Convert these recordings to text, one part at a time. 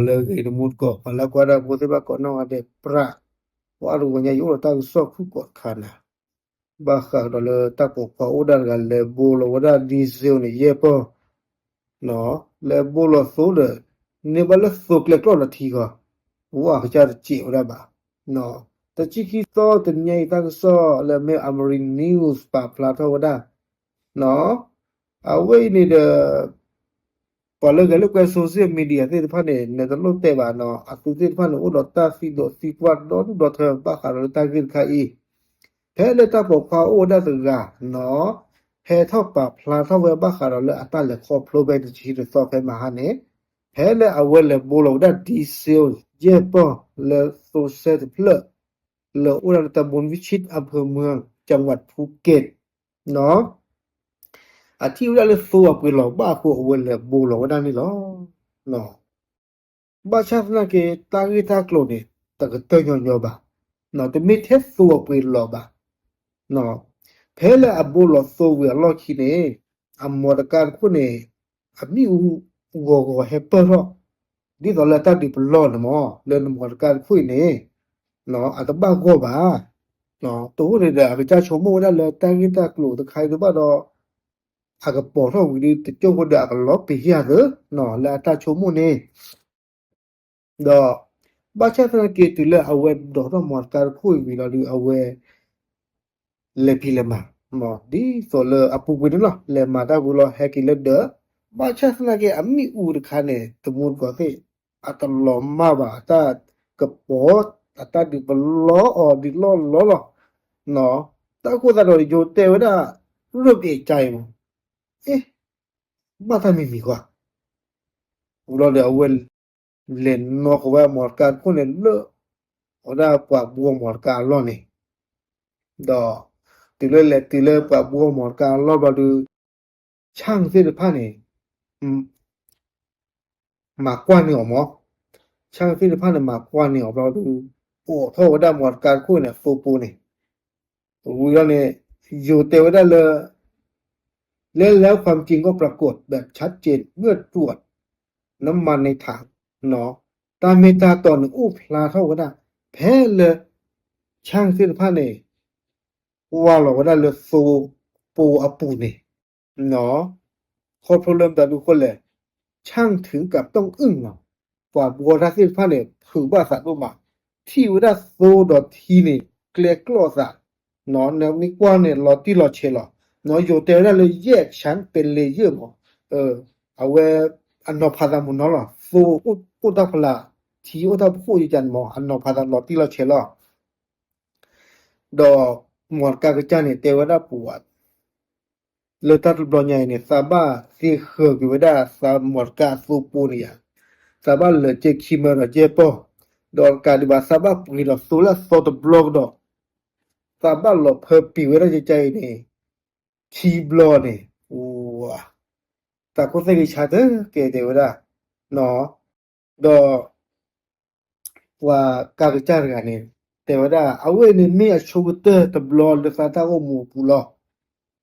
လၢဂ့ၤတမူတကိး ပှၤလၢကွၢ်တၢ်ဖိသ့ၣ်တဖၣ်ကိးနီၢ်ဂၤဒဲး ပြး ပှၤအါတဂီၤညါ ယအိၣ်ဒီးတၢ်ကစီၣ်ဖုၣ်ကိးတခါနၤ, ဘၣ်ဃးဒီးလၢတၢ်ပိာ်ခွါအိၣ်ဒၣ်တဂၤလဲၤဘိလီၤဝဲဒၣ် diesel န့ၣ် ယဲၢ်ပီၢ် လဲၤဘိလီၤသိဒီး န့ၢ်ဘၣ်လၢသိကျဲကျီၢ်လီၤထံဃီ, ပှၤအကစၢ်တစဲးဝဲဒၣ်ဘၣ်, တဆံခံသီတနံၤအံၤတၢ်ကစီၣ်လၢအမ့ၢ် Amharic News ပာ်ဖျါထီၣ်ဝဲဒၣ် အဝဲအံၤန့ၣ်ဒီး ပှၤလၢဂဲၤလိာ်ကွဲ social media သ့ၣ်တဖၣ်န့ၣ် နတလိၣ်တဲဘၣ်နီၤ, အသုသ့ၣ်တဖၣ်န့ၣ် အိၣ်ဒီးတၢ်သံဒိးသံကွၢ်ဒီဒူၣ်ဒီထၢ ဘၣ်ဃးဒီးလၢတၢ်ဂ့ၢ်တခါအံၤ, ဖဲလၢတၢ်ပိာ်ခွါအိၣ်ဝဲဒၣ်တဂၤနီၤ, ဟဲထီၣ်ပာ်ဖျါထီၣ်ဝဲဘၣ်ဃးဒီးလၢအတၢ်လဲၤခီဖျိဖဲတဆံတသီဖဲမဟါန့ၣ်, ဖဲလၢအဝဲလဲၤဘိလီၤဝဲဒၣ် diesel ယဲၢ်ပီၢ်လၢသိစဲတဖျၢၣ် လၢအိၣ်ဒၣ်လၢ ตำบลวิชิต อำเภอเมือง จังหวัดภูเก็ต နီၤ အထံၣ်ဝဲဒၣ်လၢသိအပှ့ၤလီၤဘၣ်အဃိ အဝဲလဲၤဘိလီၤဝဲဒၣ်န့ၣ်လီၤ. ဘၣ်ဆၣ်သနာ်က့ တၢ်ဂ့ၢ်တၢ်ကျိၤန့ၣ် တကတၢၢ်ညီညီဘၣ်, တမ့ၢ်ထဲသိအပှ့ၤလီၤဘၣ်. ဖဲလၢအဘိလီၤသိဝံၤအလီၢ်ခံန့ၣ် အမီတကါတခိၣ်န့ၣ် အမ့ၣ်အူဂီၤဂီၤဟဲပၢၢ်ထီၣ်, ဒ်သိးလၢအတၢ်ဒုးပလီၢ်န့ၣ်မး လၢနမီတကါတခိၣ်အံၤန့ၣ် အတဘၣ်ဂီၢ်ဘၣ်. တအိၣ်န့ၣ်ဒီး အကစၢ်ဆိကမိၣ်ဝဲဒၣ်လၢတၢ်ဂ့ၢ်တၢ်ကျိၤတခါအံၤတဘၣ်ဒီး အကပိာ်ထီၣ်ဝံၤဒီး တကၠိၢ်ဖိဒီးအကလီၤပံာ်ယၢ်သၢ လၢအတၢ်ဆိကမိၣ်န့ၣ် ဒီး ဘၣ်ဆၣ်သနာ်က့ တုၤလၢအဝဲဒိးထီၣ်မီတကါတခိၣ်အံၤဝံၤလီၤဒီး အဝဲ လဲၤဖံးလဲၤမၤ ဒ်သိးလၢအပူၤကွံာ်န့ၣ်လီၤ. လဲၤမၤတၢ်ဝံၤလီၤ ဟဲက့ၤလၢဒၢး, ဘၣ်ဆၣ်သနာ်က့ အမ့ၣ်အူတခါန့ၣ် တမူတကိးသ့ၣ် အတလီၤမၢ်ဘၣ် အတၢ်ကပီၤ အတၢ်ဒုးပလီၢ်အီၤဒ်လီၢ်လီၢ်လီၤ. တၢ်အဃိသတးဒီး ယိၤတဲဝဲဒၣ် ရူပ့ၤကါအံၤမး အ့ ဘၣ်တၢ်မံၤမံၤကွၢ် ဝံၤလီၤဒီး အဝဲ လဲၤနီၣ်ဃီၤဝဲမီတကါတခိၣ်န့ၣ်လၢ အဝဲဒၣ်ပှၤဘှီမီတကါအလီၢ်န့ၣ်, ဒီး တုၤလၢလဲၤတုၤလၢပှၤဘှီမီတကါအလီၢ်ဘျီဒီး ဆၣ်သ့ၣ်တဖၣ်န့ၣ် မၤကွၢ်န့ၢ်အီၤမး, ဆၣ်သ့ၣ်တဖၣ်န့ၣ် မၤကွၢ်န့ၢ်အီၤဘျီဒီး အိးထီၣ်ဝဲဒၣ်မီတကါတခိၣ်န့ၣ် သိပိန့ၣ် ဝံၤလီၤန့ၣ် ယိၤတဲဝဲဒၣ်လၢ และแล้วความจริงก็ปรากฏแบบชัดเจนเมื่อตรวจน้ำมันในถัง တၢ်မ့ၢ်တၢ်တီန့ၣ် အိၣ်ဖျါထီၣ်ဝဲဒၣ် ဖဲလၢ ဆၣ်သ့ၣ်တဖၣ်န့ၣ် ကွၢ်လီၤဝဲဒၣ်လၢသိပိအပူၤန့ၣ် ခီဖျိလၢမတၤဒုးဃိလဲၣ်, ဆၣ်ထုးကးပတီၢ်အုၣ်နီၤ, ပှၤဘှီတၢ်သ့ၣ်တဖၣ်န့ၣ် ဖုးဘၣ်သးဒိၣ်မး, ထံၣ်ဝဲဒၣ်သိဒီးထံန့ၣ် ကျဲကျီၣ်သး, နမ့ၢ်ကွၢ်န့ၣ် လီၤတံၢ်လီၤဆဲးလီၤ, ယိၤတဲဝဲဒၣ်လၢ แยกชั้นเป็นเลเยอร์ မး, အဝဲ အနီၤဖးသးမုၢ်နီၤလီၤ, သိအိၣ်တၢ်ဖးလၢ်, ထံအိၣ်တၢ်ဖးခိၣ်ယကန့ၣ်မး အနီၤဖးသးလီၤတံၢ်လီၤဆဲးလီၤ ဒီးမီတကါကစၢ်န့ၣ် တဲဝဲဒၣ်ပူၤဝဲ လၢတၢ်တဘျီညါအံၤန့ၣ် သးဘၣ်သ့ဃၢၤက့ၤဝဲဒၣ်သးမီတကါအသိပိန့ၣ်ယါ, သးဘၣ်လၢာ်ကဲခံမၢဒီးကဲပီၢ်, ဒီးတကးဒံးဘၣ် သးဘၣ်ပှ့ၤဒီးသိလၢအသီတဘျီကဒီး, သးဘၣ်လီၤဖၢပံၤဝဲဒၣ်ကကါအံၤန့ၣ် ခံဘျီန့ၣ်, တၢ်ခိၣ်သ့ၣ်ဂ့ၤဆါတကဲတဲဝဲဒၣ်, ဒီး ပှၤကါကစၢ်တဂၤန့ၣ် တဲဝဲဒၣ် အဝဲန့ၣ်မ့ၢ်အဆိကတၢၢ်တဘျီလၢသးတၢ်အိၣ်မူအပူၤလီ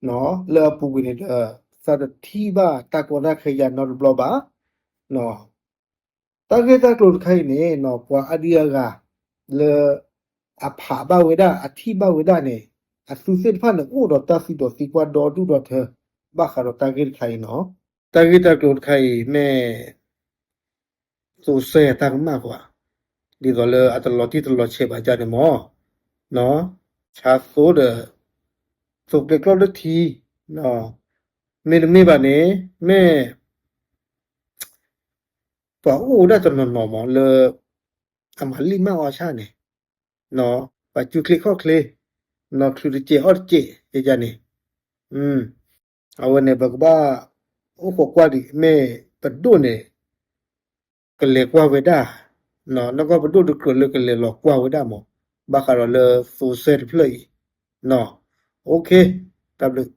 ၤ. လၢအပူၤကွံာ်န့ၣ်ဒီး သးတထံၣ်ဘၣ်တၢ်ကီတၢ်ခဲယၤနီတဘျီဘၣ်. တၢ်ဂ့ၢ်တၢ်ကျိၤတခါအံၤန့ၣ် ပှၤအါဒံအါဂၤလၢ အဖးဘၣ်ဝဲဒၣ် အထံၣ်ဘၣ်ဝဲဒၣ်န့ၣ် အသုသ့ၣ်တဖၣ်န့ၣ် အိၣ်ဒီးတၢ်သံဒိးသံကွၢ်ဒီဒူၣ်ဒီထၢ ဘၣ်ဃးဒီးတၢ်ဂ့ၢ်တခါအံၤနီၤ. တၢ်ဂ့ၢ်တၢ်ကျိၤတခါအံၤမ့ၢ် သိစဲအတၢ်ကမၣ်ကွၢ်, ဒ်သိးလၢအတလီၤတံၢ်တလီၤဆဲးဘၣ်ကန့ၣ်မး, ဆါသိဒီး သိကျဲကျီၢ်လၢထံ, မ့တမ့ၢ်ဘၣ်န့ၣ် မ့ၢ် ပှၤအိၣ်ဝဲဒၣ်တနီၤနီၤမးလၢ အမၤလံာ်မၢ်အီၤဆၣ်န့ၣ်, ပှၤကူချ့ခီၣ်ချ့, နီၢ်ချုးတစဲးအီၣ်တစဲး ယယၤန့ၣ်, အဝဲန့ၣ် ပကဘၣ်အိၣ်ဃီကွၢ်ဒံး မ့ၢ်ပဒိၣ်န့ၣ် ကလဲၤကွၢ်ဝဲဒၣ်, နီၢ်ကီၢ်ပဒိၣ်တကြၢးလၢကလဲၤလီၤကွၢ်ဝဲဒၣ်မး, ဘၣ်ဃးဒီးလၢသိစဲတဖျၢၣ်အံၤ, တၢ်ဘျုး